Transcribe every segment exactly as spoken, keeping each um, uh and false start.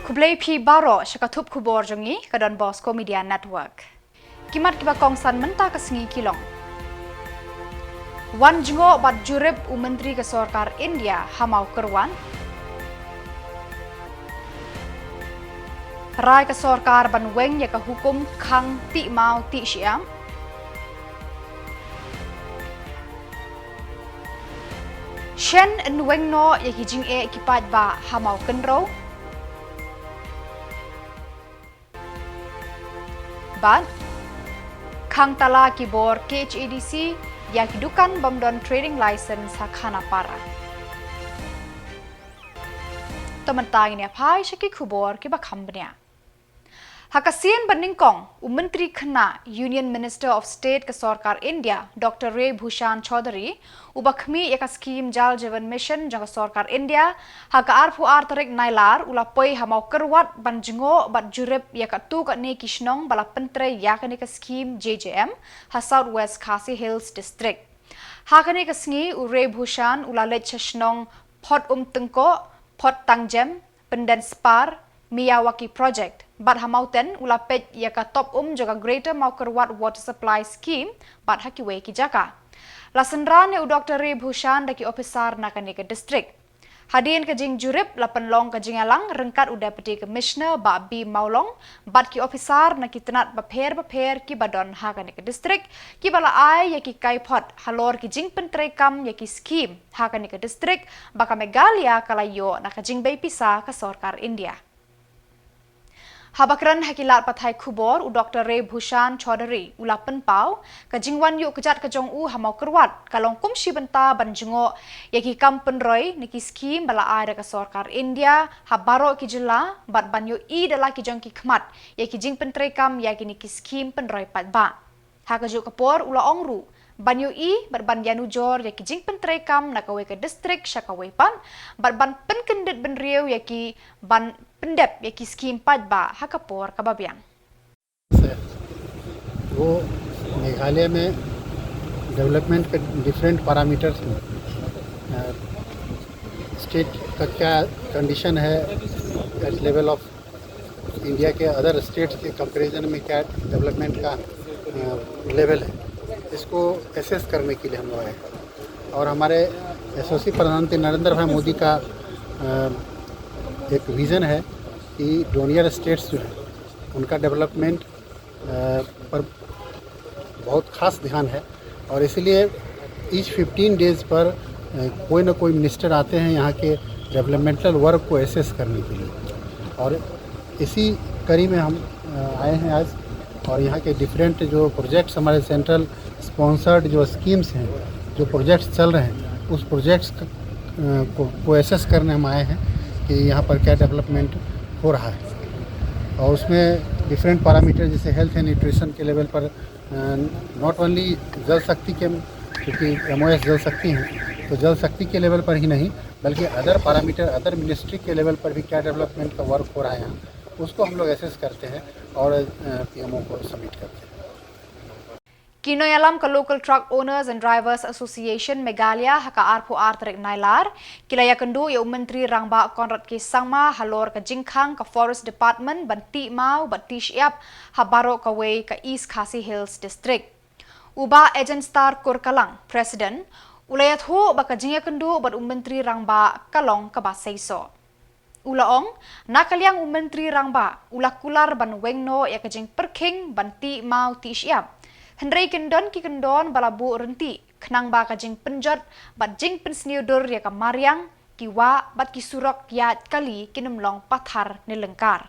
Khublei phi baroh sha ka thup khubor jong ngi ka Don Bosco Media Network. Ki mat kiba kongsan mynta ka sngi ki long: Wan jngoh bad jurip u Myntri ka Sorkar India ha Mawkyrwat. Rai ka sorkar ban weng ïa ka hukum khang tih maw tih shyiap. Shen yn weng noh ïa ki jingeh ki paidbah ha Mawkynrew. Bad khang tala ki bor K H A D C ïa ki dukan bym don trading license ha Khanapara. To mynta ngin ïa phai sha ki khubor kiba kham bniah. Ha ka sien ba nyngkong, u Myntri Khynnah, Union Minister of State ka Sorkar India, Doctor Ray Bhushan Chaudhary, uba khmih ïa ka skhim Jal Jeevan Mission jong ka Sorkar India, ha ka arphew ar tarik Nailar u la poi ha Mawkyrwat ban jngoh bad jurip ïa katto katne ki shnong ba la pyntrei ïa kane ka skhim J J M ha South West Khasi Hills District. Ha kane ka sngi u Ray Bhushan u la leit sha shnong Phot Um Tyngkoh, Phot Tangjem, Pyndenspar, Miyawaki Project bad ha Mawten u la peit ïa ka top um jong ka Greater Mawkyrwat Water Supply Scheme bad ha kiwei ki jaka. La synran ïa u Doctor Ray Bhushan da ki ophisar na kane ka district. Hadien ka jingjurip la pynlong ka jingïalang ryngkat u Deputy Commissioner Bah B Mawlong bad ki ophisar na ki tnat bapher bapher kiba don ha kane ka district, kiba la ai ïa ki kaiphod halor ki jingpyntreikam ïa ki skhim ha kane ka district ba ka Meghalaya ka la ïoh na ka jingbei pisa ka Sorkar India. Haba kren ha ki lad pathai khubor, u Doctor Ray Bhushan Chaudhary u la pynpaw, ka jingwan ïuh kjat ka jong u ha Mawkyrwat ka long kum shi bynta ban jngoh ïa ki kam pynroi na ki skhim ba la ai da ka Sorkar India ha baroh ki jylla bad ban ïohi da la ki jong ki khmat ïa ki jingpyntreikam ïa kine ki skhim pynroi paidbah. Ha kajuh ka por u la ong ruh ban ïohi bad ban ïanujor ïa ki jingpyntreikam na kawei ka district sha kawei pat bad ban pynkyndit bynriew ïa ki ban pyndep ïa ki skhim paidbah ha ka por kaba biang. वो मेघालय में डेवलपमेंट के डिफरेंट पैरामीटर्स में स्टेट का क्या कंडीशन है एट लेवल ऑफ इंडिया के अदर स्टेट्स के कंपैरिजन में क्या डेवलपमेंट का लेवल है, इसको एसेस करने के लिए हम लोग आए हैं। और हमारे यशस्वी प्रधानमंत्री नरेंद्र भाई मोदी का अ, एक विज़न है कि डोनियर स्टेट्स जो है उनका डेवलपमेंंट पर बहुत खास ध्यान है और इसीलिए ईच फिफ्टीन डेज पर कोई ना कोई मिनिस्टर आते हैं यहाँ के डेवलपमेंटल वर्क को एसेस करने के लिए। और इसी कड़ी में हम आए हैं आज और यहाँ के डिफरेंट जो प्रोजेक्ट्स हमारे सेंट्रल स्पॉन्सर्ड जो स्कीम्स हैं, जो प्रोजेक्ट्स चल रहे हैं, उस प्रोजेक्ट्स को, को एसेस करने हम आए हैं कि यहाँ पर क्या डेवलपमेंट हो रहा है। और उसमें डिफरेंट पैरामीटर जैसे हेल्थ एंड न्यूट्रिशन के लेवल पर नॉट ओनली जल शक्ति के, क्योंकि एम जल शक्ति हैं, तो जल शक्ति के लेवल पर ही नहीं बल्कि अदर पैरामीटर, अदर मिनिस्ट्री के लेवल पर भी क्या डेवलपमेंट का वर्क हो रहा है यहाँ, उसको हम लोग एसेस करते हैं और पीएमओ को सबमिट करते हैं। Ki nongïalam ka Local Truck Owners and Drivers Association Meghalaya ha ka arphew ar tarik Nailar ki la ïakynduh ïa u Myntri Rangbah Conrad K Sangma halor ka jingkhang ka Forest Department ban tih maw bad tih shyiap ha baroh kawei ka East Khasi Hills District. U Bah Ejenstar Kurkalang, President, u la ïathuh ba ka jingïakynduh bad u Myntri Rangbah ka long kaba seisoh. U la ong, na ka liang u Myntri Rangbah u la kular ban weng noh ïa ka jingpyrkhing ban tih maw tih shyiap. Hynrei kin don ki kyndon ba la buh ryntih khnang ba ka jingpynjot bad jingpynsniew dur ïa ka mariang, ki wah bad ki surok ïaid kali kin ym long pathar ne lyngkar.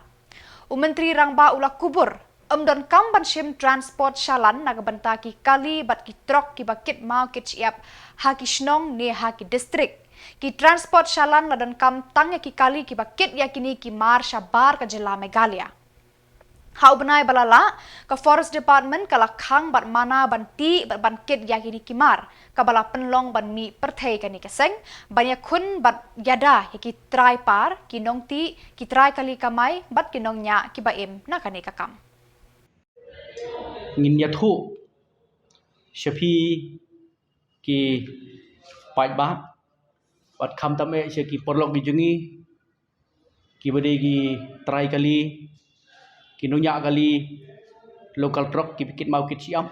U Myntri Rangbah u la kubur, ym donkam ban shim transport shalan na ka bynta ki kali bad ki trok kiba kit maw kit shyiap ha ki shnong ne ha ki district. Ki transport shalan la donkam tang ïa ki kali kiba kit ïa kine ki mar shabar ka jylla Meghalaya. Ha u bnai ba la lah, ka Forest Department ka la khang bad mana ban tih bad ban kit ïa kine ki mar, kaba la pynlong ban mih pyrthei kane ka seng ban ïakhun bad ïada ïa ki trai par, ki nongtih, ki trai kali kamai bad ki nongñiah kiba im na kane ka kam. Ngin ïathuh sha phi ki paidbah bad khamtam eh sha ki paralok ki jong ngi Ki ba dei ki trai kali, ki nongñiah kali, local truck, ki ba kit maw kit shyiap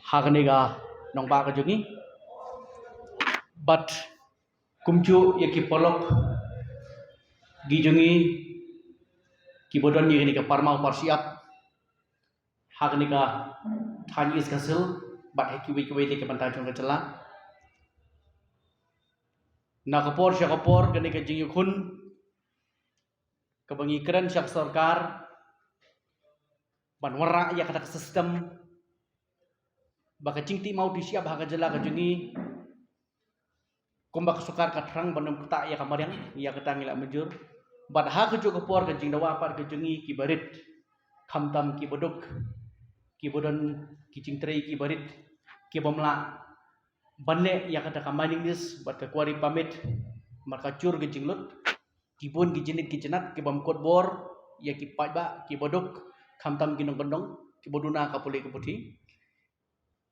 ha kane ka nongbah ka jong ngi. Bad kumjuh ïa ki paralok ki jong ngi ki ba don ïa kane ka parmaw parshyiap ha kane ka thaiñ East Khasi Hills bad ha kiwei kiwei de ki bynta jong ka jylla. Na ka por sha ka por kane ka jingïakhun kaba ngi kren sha ka sorkar ban wanrah ïa kata ka system ba ka jingtih maw tih shyiap ha ka jylla ka jong ngi, kumba ka sorkar ka thrang ban ym ktah ïa ka mariang, ïa kata ngi la mynjur. Bad ha kajuh ka por ka jingdawa pat ka jong ngi ki barit, khamtam ki baduk, ki ba don ki jingtrei ki barit, ki bym lah ban leh ïa kata ka mining lease bad ka quarry permit, namar ka jur ka jinglut. Ki bun ki jingit ki jingat ki bym kut bor ïa ki paidbah ki baduk, khamtam ki nongkyndong ki ba duna ka pule ka puthi.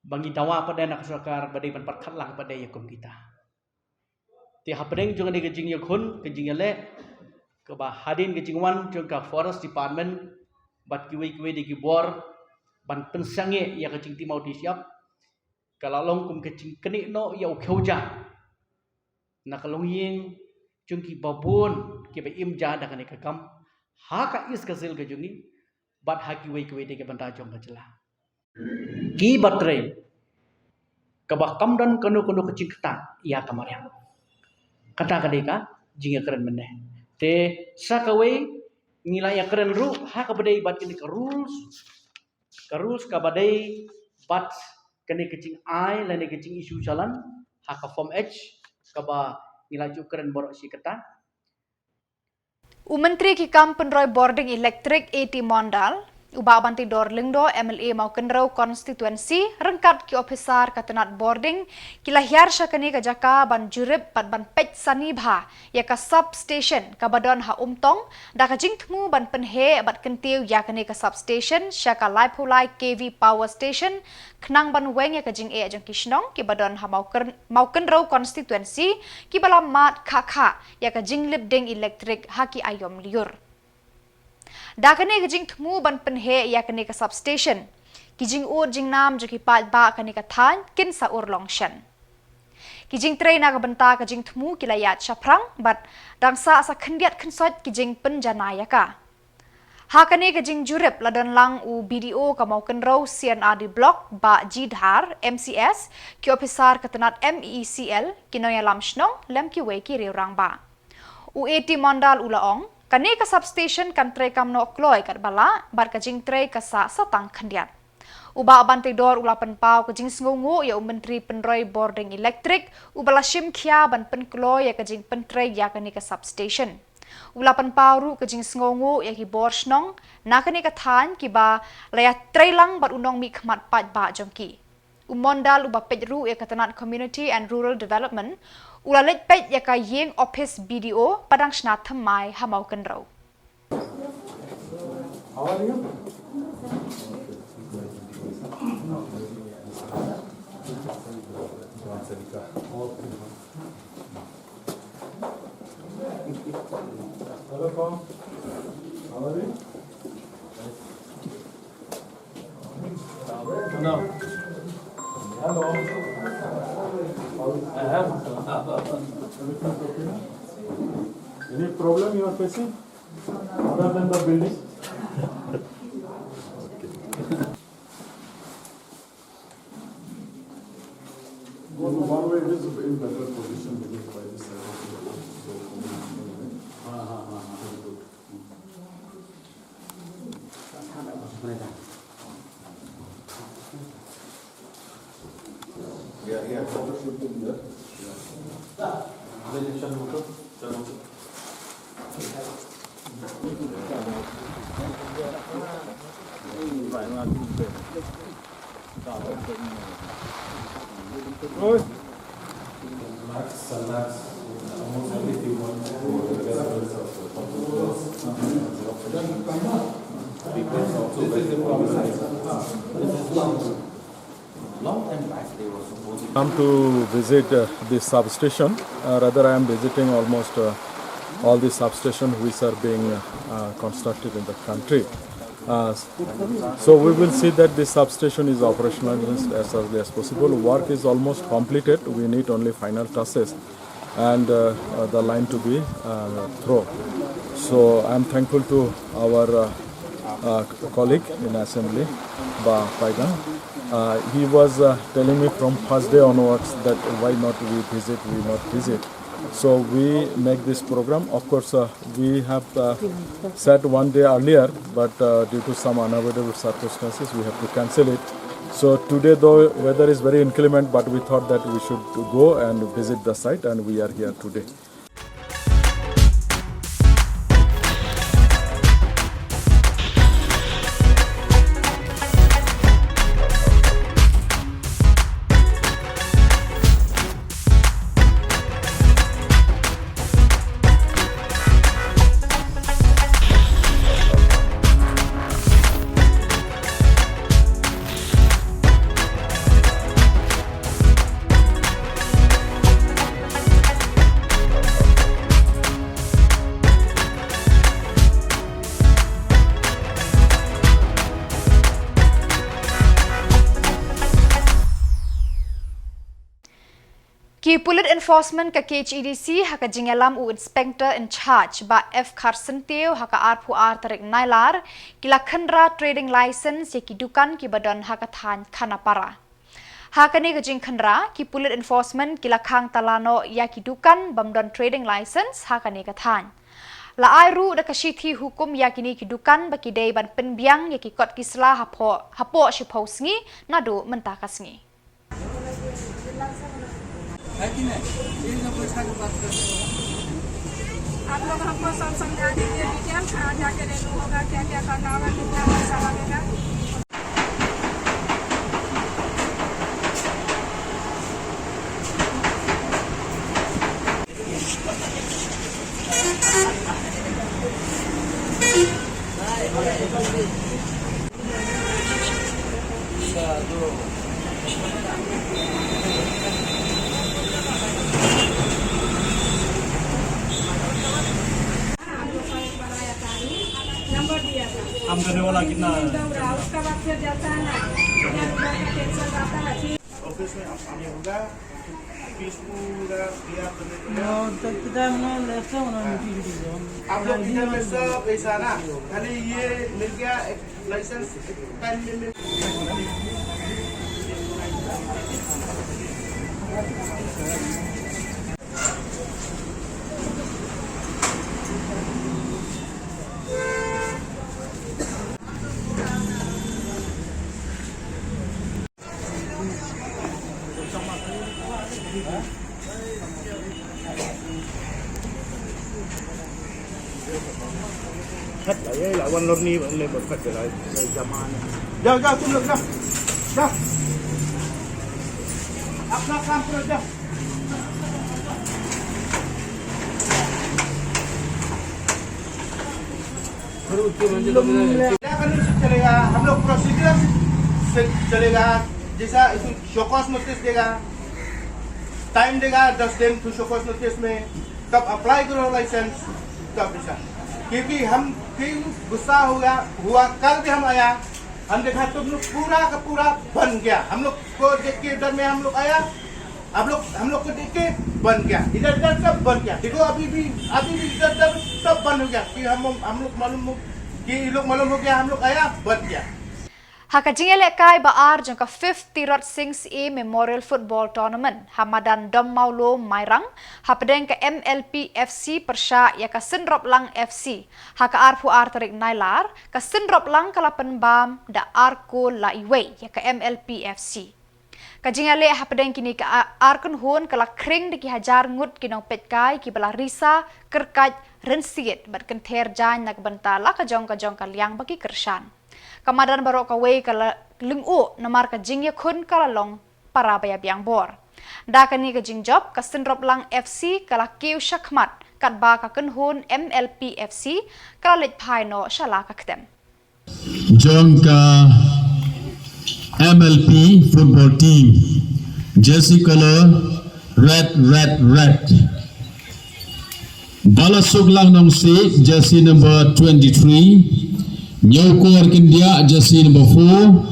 Ba ngi dawa pat de na ka sorkar ba dei ban pyrkhat lang pat de ïa kum kita. Te hapdeng jong kane ka jingïakhun ka jingïaleh kaba hadien ka jingwan jong ka Forest Department bad kiwei kiwei de ki bor ban pynsangeh ïa ka jingtih maw tih shyiap, ka la long kum ka jingknieh noh ïa u khiew ja na ka longïing jong ki babun ki ba im ja da kane ka kam ha ka East Khasi Hills ka jong ngi bad ha kiwei kiwei de ki bynta jong ka jylla. Ki ba trei kaba kam don kano kano ka jingktah ïa ka mariang. Kata ka dei ka jingïakren mynne. Te sa kawei ngi la ïakren ruh ha kaba dei bad kine ka rules, ka rules kaba dei bad kane ka jingai lane ka jing issue challan ha ka form H kaba ngi la ju kren baroh shi katta. U Myntri ki kam pynroi bording elektrik A T Mondal, u Bah Banteidor Lyngdoh M L A Mawkynrew Constituency ryngkat ki ophisar ka tnat bording ki la hiar sha kane ka jaka ban jurip bad ban peit sani bha ïa ka substation kaba don ha Umtong da ka jingthmu ban pynheh bad kyntiew ïa kane ka substation sha ka laiphew lai K V power station khnang ban weng ïa ka jingeh jong ki shnong ki ba don ha Mawkyn-, Mawkynrew Constituency ki ba la mad khah khah ïa ka jinglip ding elektrik ha ki aïom lyiur. Da kane ka jingthmu ban pynheh ïa kane ka substation, ki jingud jingnam jong ki paidbah kane ka thaiñ kin sa urlong shen. Ki jingtrei na ka bynta ka jingthmu ki la ïaid shaphrang bad dang sah sa khyndiat khynsoit ki jingpynjanai ïa ka. Ha kane ka jingjurip la don lang u B D O ka Mawkynrew C&RD Block Bah G Dhar, M C S, ki ophisar ka tnat M E E C L, ki nongïalam shnong lem kiwei ki riew rangbah. U A T Mondal u la ong, kane ka substation kan treikam noh kloi katba lah bad ka jingtrei ka sah sa tang khyndiat. U Bah Banteidor u la pynpaw ka jingsngewnguh ïa u Myntri pynroi bording elektrik u ba la shim khia ban pynkloi ïa ka jingpyntrei ïa kane ka substation. U la pynpaw ruh ka jingsngewnguh ïa ki bor shnong na kane ka thaiñ ki ba la ïatrei lang bad u nongmihkhmat paidbah jong ki. U Mondal u ba peit ruh ïa ka tnat Community and Rural Development u la leit peit ïa ka ïing ophis B D O ba dang shna thymmai ha Mawkynrew. How are you? Hello, Tom. How are you? No. Hello. I have. Everything okay now? Any problem you are facing? Other than the building? In one way, it is in better position because by this side of the road, so, ah, ah, ah, ah. Yeah, yeah, photo shoot to be there. Yeah. Come to visit, uh, this substation. Uh, rather, I am visiting almost, uh, all the substations which are being uh, constructed in the country. Uh, so we will see that the substation is operationalized as early as possible. Work is almost completed. We need only final touches and uh, uh, the line to be uh, through. So I'm thankful to our uh, uh, colleague in assembly, Bah Paidang. Uh, he was uh, telling me from first day onwards that why not we visit, we not visit. So we make this program. Of course, uh, we have uh, set one day earlier, but uh, due to some unavoidable circumstances, we have to cancel it. So today, though weather is very inclement, but we thought that we should go and visit the site, and we are here today. Ki Pulit Enforcement ka K H A D C ha ka jingïalam u Inspector in Charge Bah F Kharsyntiew ha ka arphew ar tarik Nailar ki la khynra trading license ïa ki dukan kiba don ha ka thaiñ Khanapara. Ha kane ka jingkhynra, ki Pulit Enforcement ki la khang tala noh ïa ki dukan bym don trading license ha kane ka thaiñ. La ai ruh da ka shithi hukum ïa kine ki dukan ba ki dei ban pynbiang ïa ki kot ki sla hapoh, hapoh shiphew sngi naduh mynta ka sngi. आप लोग हमको सब समझा दीजिए डिटेल, कहाँ जाके रेनू होगा, क्या क्या करना होगा, कितना पैसा लगेगा। काम करने वाला कितना है? उसका बाद फिर जाता है ना, इधर उधर का टेंशन रहता है। ऑफिस में आप आने होगा, पीस पूरा क्लियर करने के लिए। और तब पता है, हमने लेफ्ट से होना नहीं चाहिए। आप लोग इधर में सब ऐसा ना, खाली ये मिल गया, एक लाइसेंस, एक टाइम में मिल Khat la ye la wan lor ni le ba khat la la zaman. Jao, jao, tum lok, jao. Jao. Apna kaam karo, jao. क्या कानून से चलेगा, हम लोग प्रोसीजर से चलेगा। जैसा इसको शो कॉज नोटिस देगा, टाइम देगा दस दिन टू शो कॉज नोटिस में, तब अप्लाई करो लाइसेंस, तब ऐसा। क्योंकि हम क्यों गुस्सा हो गया, हुआ, कल भी हम आया, हम देखा तुम लोग पूरा का पूरा बंद गया। हम लोग को देख के इधर में हम लोग आया, आप लोग, हम लोग को देख के बंद गया, इधर उधर सब बंद गया। देखो अभी भी, अभी भी इधर उधर सब बंद हो गया कि हम, हम लोग मालूम हो, कि ये लोग मालूम हो गया, हम लोग आया, बंद गया। Ha ka jingïalehkai ba ar jong ka fifth Tirot Sing Syiem Memorial Football Tournament ha madan Dom Mawlo Mairang, hapdeng ka M L P F C pyrshah ïa ka Synroplang F C, ha ka arphew ar tarik Nailar, ka Synroplang ka la pynbam da ar kol la iwei ïa ka M L P F C. Ka jingïaleh hapdeng kine ki a-, ar kynhun ka la khring da ki hajar ngut ki nongpeitkai kiba la risa, kyrkait, rynsied bad kynther jaiñ na ka bynta la ka jong ka jong ka liang ba ki kyrshan. Ka madan baroh kawei ka la lyngngoh namar ka jingïakhun ka la long para ba ïa biang bor. Da kane ka jingjop ka Synroplang F C ka la kiew shakhmat katba ka kynhun M L P F C ka la leit phai noh sha la ka ktem. Jong ka M L P football team, jersey color red, red, red. Balasuklang Nongsiej, jersey number twenty-three. Ñiewkor Kyndiah, jersey number four.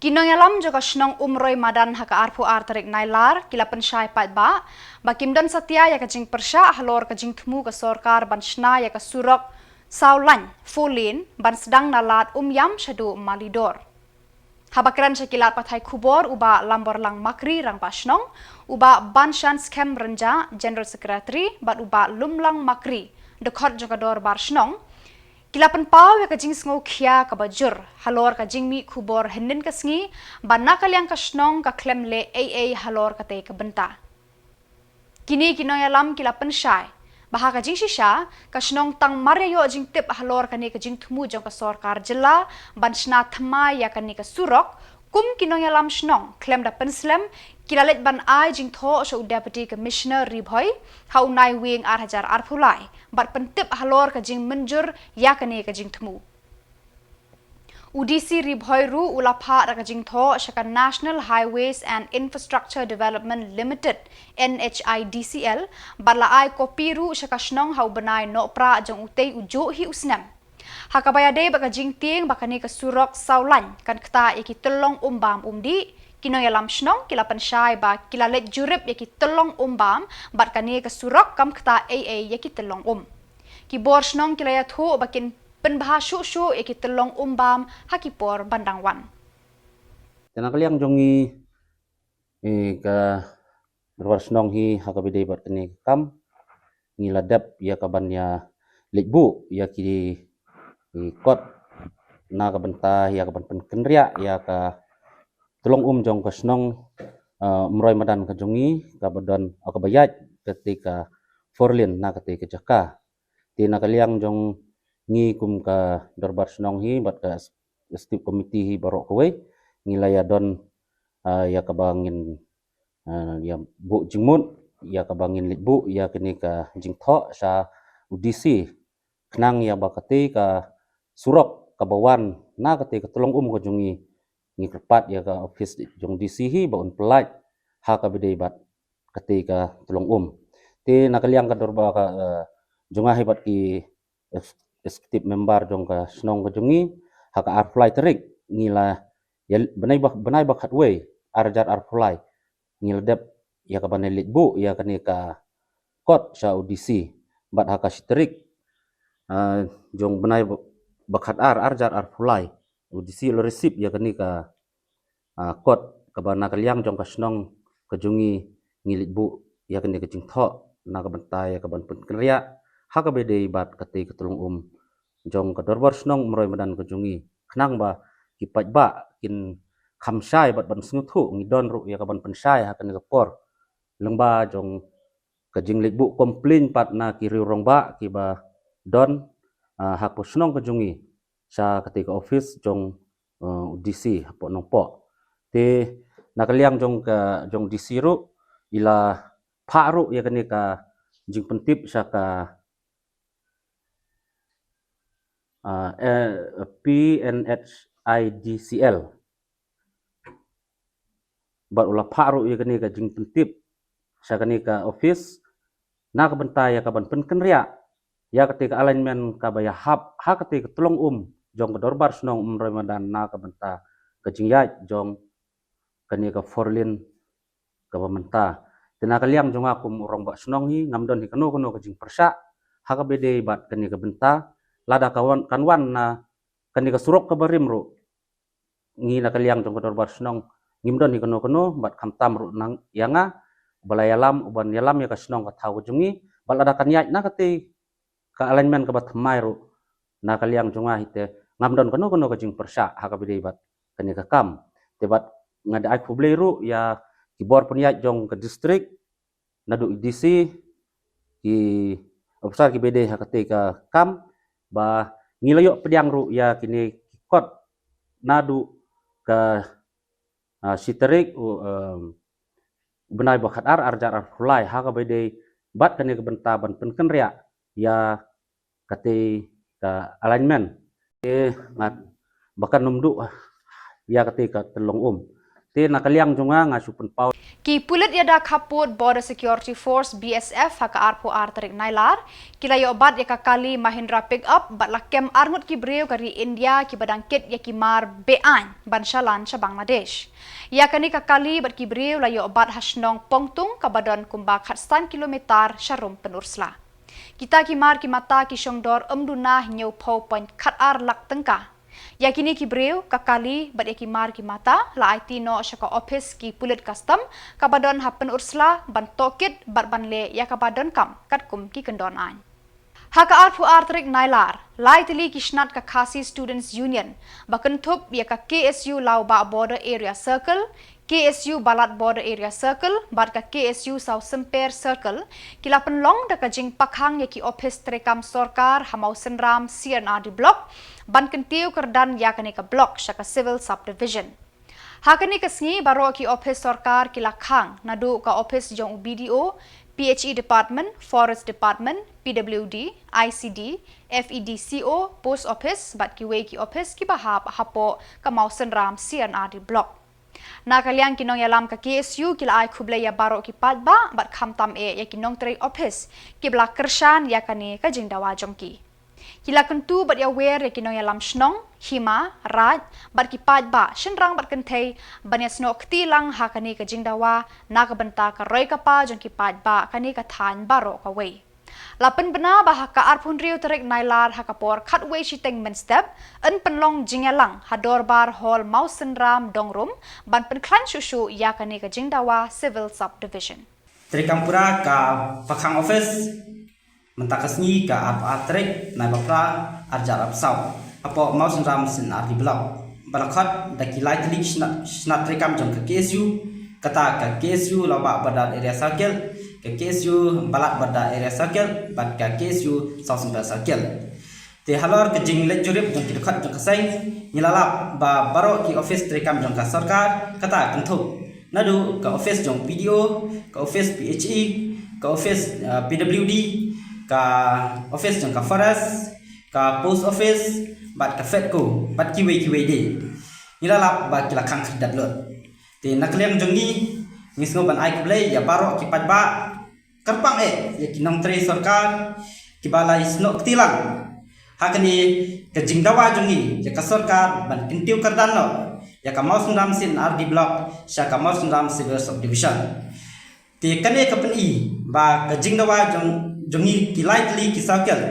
Ki nongïalam jong ka shnong Umroi Madan ha ka arphew ar tarik Nailar ki la pynshai paidbah ba kim don satia ïa ka jingpyrshah halor ka jingthmu ka sorkar ban shna ïa ka surok saw lane, four lane, ban sdang na Lad Umïam shaduh Malidor. Haba kren sha ki lad pathai khubor u Bah Lamborlang Makri, Rangbah Shnong, u Bah Banshan Skhem Rynjah, General Secretary, bad u Bah Lumlang Makri, dkhot jong ka Dorbar Shnong, ki la pynpaw ïa ka jingsngewkhia kaba jur halor ka jingmih khubor hynnin ka sngi ba na ka liang ka shnong ka khlem leh ei ei halor katei ka bynta. Kine ki nongïalam ki la pynshai ba ha ka jingshisha ka shnong tang mar ïa ïoh jingtip halor kane ka jingthmu jong ka sorkar jylla ban shna thymmai ïa kane ka surok. Kum ki nongïalam shnong khlem da pynslem, ki la leit ban ai jingthoh sha u Deputy Commissioner Ri Bhoi ha u Naiwieng ar hajar arphew lai bad pyntip halor ka jingmynjur ïa kane ka jingthmu. U D C Ri Bhoi ruh u la phah da ka jingthoh sha ka National Highways and Infrastructure Development Limited, N H I D C L, bad la ai kopi ruh sha ka shnong ha u bnai Nohprah jong utei u juh hi u snem. Ha kaba ïadei bad ka jingtieng ba kane ka surok saw lane kan ktah ïa ki tyllong um bam um dih, ki nongïalam shnong ki la pynshai ba ki la leit jurip ïa ki tyllong um bam bad kane ka surok kam ktah ei ei ïa ki tyllong um. Ki bor shnong ki la ïathuh ba kin pynbha shuh shuh ïa ki tyllong um bam ha ki por ban dang wan. Te na ka liang jong ngi, eh, ka Dorbar Shnong hi ha kaba ïadei bad kane ka kam ngi la dep ïa ka ban ïa leit buh ïa ki, eh, kot na ka bynta ïa ka ban pynkynriah ïa ka tyllong um jong ka shnong, eh, Umroi Madan ka jong ngi kaba don, eh, kaba ïaid katei ka four lane na katei ka jaka. Te na ka liang jong ngi kum ka Dorbar Shnong hi bad ka Executive Committee hi baroh kawei ngi la ïa don, ah, ïa kaba ngin, ah, ïa buh jingmut, ïa kaba ngin leit buh ïa kane ka jingthoh sha u D C khnang ïa ba katei ka surok kaba wan na katei ka tyllong um ka jong ngi, ngi kyrpad ïa ka office jong D C hi ba un pyllait ha kaba ïadei bad katei ka tyllong um. Te na ka liang ka dorbar ka, eh, jong nga hi bad ki ex-, executive member jong ka shnong ka jong ngi, ha ka arphew lai tarik ngi la ïa bnai ba, bnai ba khatwei ar hajar arphew lai ngi la dep ïa ka ban leit buh ïa kane ka kot sha u D C. Bad ha ka shi tarik, ah, jong bnai ba, ba khatar ar hajar arphew lai u D C u la receive ïa kane ka, ah, kot kaba na ka liang jong ka shnong ka jong ngi ngi leit buh ïa kane ka jingthoh na ka bynta ïa ka ban pynkynriah ha kaba ïadei bad katei ka tyllong um jong ka Dorbar Shnong Umroi Madan ka jong ngi khnang ba ki paidbah kin kham shai bad ban sngewthuh. Ngi don ruh ïa ka ban pynshai ha kane ka por lyngba jong ka jingleit buh complain pat na ki riew rangbah kiba don, ah, ha ka shnong ka jong ngi sha katei ka office jong, eh, u D C hapoh Nongpoh. Te na ka liang jong ka, jong D C ruh i la phah ruh ïa kane ka jingpyntip sha ka, ah, eh, P N H I D C L. Bad u la phah ruh ïa kane ka jingpyntip sha kane ka office na ka bynta ïa ka ban pynkynriah ïa katei ka alignment kaba ïahap ha katei ka tyllong um jong ka Dorbar Shnong Umroi Madan na ka bynta ka jingïaid jong kane ka four lane kaba mynta. Te na ka liang jong nga kum u rangbah shnong hi ngam don hi kano kano ka jingpyrshah ha kaba ïadei bad kane ka bynta. Lada ka wan, kan wan na kane ka surok kaba rim ruh, ngi na ka liang jong ka Dorbar Shnong ngim don hi kano kano bad khamtam ruh nang ïa nga ba la ïalam, u ban ïalam ïa ka shnong ka thaw ka jong ngi, bad lada kan ïaid na kata ka alignment kaba thymmai ruh, na ka liang jong nga hi te, ngam don kano kano ka jingpyrshah ha kaba ïadei bad kane ka kam. Te bad nga da ai khublei ruh ïa ki bor pynïaid jong ka district, naduh i D C, ki ophisar kiba ïadei ha kata ka kam, ba ngi la ïoh pdiang ruh ïa kine ki kot naduh ka, ah, shi tarik u, em, u bnai ba khatar, ar hajar arphew lai, ha kaba ïadei bad kane ka bynta ban pynkynriah ïa kata ka alignment. Te nga, ba kan ym duh ïa kata ka tyllong um. Te na ka liang jong nga, nga shu pynpaw. Ki pulit ïada khappud Border Security Force, B S F, ha ka arphew ar tarik Nailar, ki la ïoh bat ïa ka kali Mahindra pickup bad la kem arngut ki briew ka ri India kiba dang kit ïa ki mar be-aiñ ban shalan sha Bangladesh. Ïa kane ka kali bad ki briew la ïoh bat ha shnong Pongtung kaba don kumba khatsan kilometer sharum Pynursla. Kita ki mar ki mata ki shong dor ym duna hynñiewphew point khatar lak tyngka. Ïa kine ki briew, ka kali bad ïa ki mar ki mata la aiti noh sha ka ophis ki pulit custom kaba don ha Pynursla ban tohkit bad ban leh ïa kaba donkam katkum ki kyndon aiñ. Ha ka arphew ar tarik Nailar, lai tylli ki shnat ka Khasi Students Union, ba kynthup ïa ka K S U Lawbah Border Area Circle, K S U Balat Border Area Circle bad ka K S U Sawsymper Circle, ki la pynlong da ka jingpakhang ïa ki ophis treikam sorkar ha Mawsynram C and R D Block ban kyntiew kyrdan ïa kane ka block sha ka Civil Subdivision. Ha kane ka sngi baroh ki ophis sorkar ki la khang, naduh ka ophis jong u B D O, P H E Department, Forest Department, P W D, I C D, F E D C O, Post Office bad kiwei ki ophis kiba hap hapoh ka Mawsynram C and R D Block. Na ka liang ki nongïalam ka K S U ki la ai khublei ïa baroh ki paidbah bad khamtam eh ïa ki nongtrei ophis kiba la kyrshan ïa kane ka jingdawa jong ki. Ki la kyntu bad ïawer ïa ki nongïalam shnong, hima, raid bad ki paidbah shynrang bad kynthei ban ïasnoh kti lang ha kane ka jingdawa na ka bynta ka roi ka par jong ki paidbah kane ka thaiñ baroh kawei. La pynbna ba ha ka arphew hynriew tarik Nailar ha ka por khatwei shiteng mynstep yn pynlong jingïalang ha Dorbar Hall Mawsynram Dongrum ban pynkhlaiñ shuh shuh ïa kane ka jingdawa Civil Subdivision. Treikam pura ka pakhang ophis mynta ka sngi ka arphew ar tarik Nailar ar hajar arphew saw hapoh Mawsynram C and R D Block. Ba la khot da ki lai tylli ki shnat, shnat treikam jong ka K S U, kata ka K S U Lawbah Border Area Circle, ka K S U Balat Border Area Circle bad ka K S U Sawsymper Circle. Te halor ka jingleit jurip jong ki dkhot jong ka seng, ngi la lap ba baroh ki ophis treikam jong ka sorkar, kata kynthup naduh ka ophis jong P D O, ka ophis P H E, ka ophis, uh, P W D, ka ophis jong ka Forest, ka Post Office bad ka FEDCO bad kiwei kiwei de. Ngi la lap ba ki la khang khyrdep lut. Te na ka liang jong ngi, ngi sngew ban ai khublei ïa baroh ki paidbah, kyrpang eh ïa ki nongtrei sorkar kiba la ïasnoh kti lang ha kane ka jingdawa jong ngi ïa ka sorkar ban kyntiew kyrdan noh ïa ka Mawsynram C and R D Block sha ka Mawsynram Civil Subdivision. Te kane ka pyni ba ka jingdawa jong, jong ngi ki lai tylli ki circle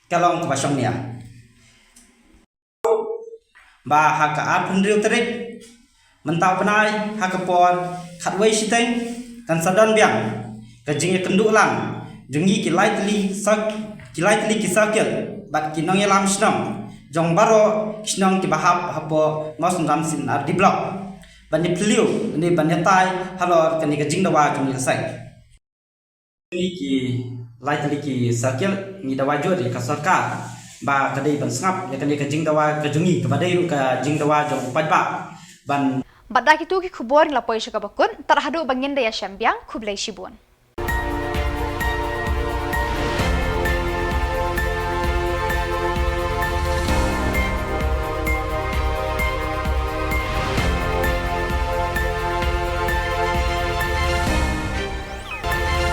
ka long kaba shongnia. Ba ha ka arphew hynriew tarik mynta u bnai ha ka por khatwei shiteng kan sa don biang ka jingïakynduh lang jong ngi ki lai tylli sak-, ki lai tylli ki circle bad ki nongïalam shnong jong baroh ki shnong kiba hap hapoh Mawsynram C and R D Block ban ïaphylliew ne ban ïatai halor kane ka jingdawa jong ngi ka seng. Ngi ki lai tylli ki circle ngi dawa jur ïa ka sorkar ba ka dei ban sngap ïa kane ka jingdawa ka jong ngi kaba dei ruh ka jingdawa jong u paidbah ban. Bad da kitu ki khubor ngi la poi sha kaba kut, tad haduh ba ngin da ïashem biang, khublei shibun.